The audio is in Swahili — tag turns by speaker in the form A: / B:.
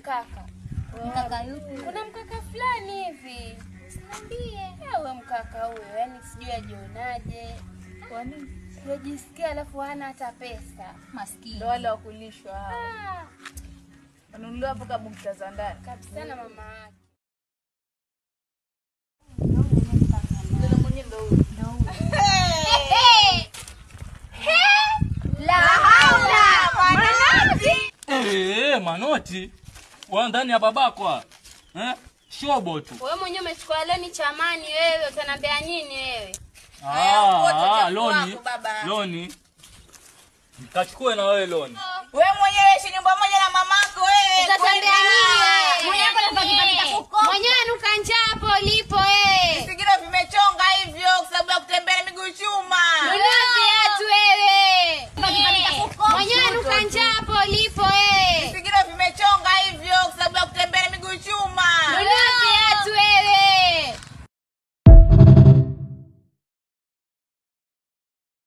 A: mkaka.
B: Mkaka yupi?
A: Kuna mkaka fulani hivi.
B: Niambie.
A: Wewe mkaka huyo, yani sijui ajionaje.
C: Kwa nini?
A: Yajisikia alafu hana hata pesa.
B: Maskini.
C: Ndio wale wa kulishwa hao.
A: Ah,
C: Wanunuliwa mpaka bukta za ndani.
A: kabisa na mama yake.
C: Ndio mwenyewe ndio huyo.
A: La haula! Manoti!
D: Eh, manoti. Wa ndani ya babako. Eh? Shobo tu.
A: Wewe mwenyewe umechukua loni chamani wewe, utaniambia nini wewe?
D: Ah, loni.
E: wako, baba.
D: Loni. Kachukue na wewe loni.
E: Wewe mwenyewe ishi nyumba moja na mamako wewe.
A: Utatembea nini wewe?
B: Mwenyewe kwanza kipande cha kukopa.
A: Mwenyewe nuka njaa hapo ulipo.